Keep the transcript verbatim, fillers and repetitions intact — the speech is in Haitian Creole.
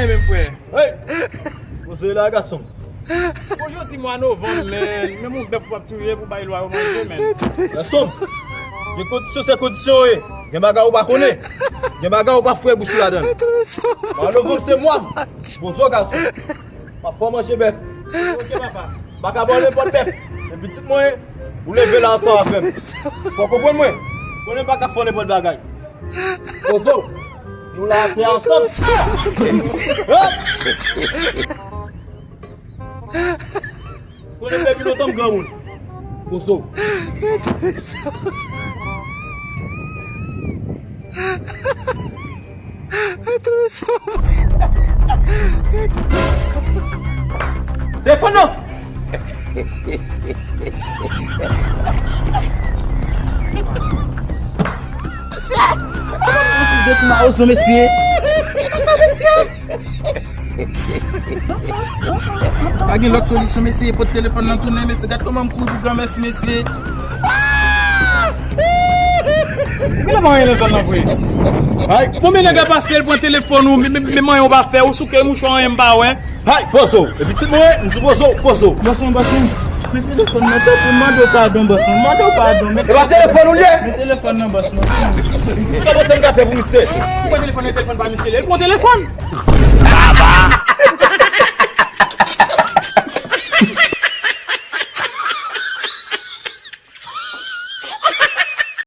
Menm frè. Hey! Poze la, gason. Pou jodi mwa novanm, men, menm yon bèf w ap touye pou bay lwa yo manje, men. Gason, gen kondisyon, se kondisyon yo ye. Gen bagay ou pa konnen. Gen bagay ou pa fouye bouch ou ladan. Mwa novanm, se mwa m. Poze w, gason. M ap fè w manje bèf. Ok, papa. M pa ka ba w nenpòt bèf. Men pitit mwen, ou leve la ansanm avè m. Fò w konprann mwen. Konnen m pa ka fè w nenpòt bagay. Poze w. Nou la atè ansanm. Konnen depi lontan m granmoun. Poze w. Telefòn nan! Mesye! Mesye! Pa gen lòt solisyon, mesye. Pote telefòn nan tounen, mesye. Gad kòman m kouri pou granmèsi, mesye. Gade manyen nan zòn nan vre. Ay, konbyen nèg ap pase l pran telefòn ou, men, men, men manyen ou pa fè, ou souke mouchwa, anyen m pa wè. Ay, poze w. Epi ti mwen, m di poze w, poze w. Bòs mwen, bòs mwen. Men telefòn nan, tanpri, m mande w padon, bòs mwen. M mande w padon. Men e pa telefòn ou l ye? Men telefòn nan, bòs mwen. Sa w panse m ka fè pou misye? Ou pran telefòn nan, telefòn pa misye, li pran telefòn.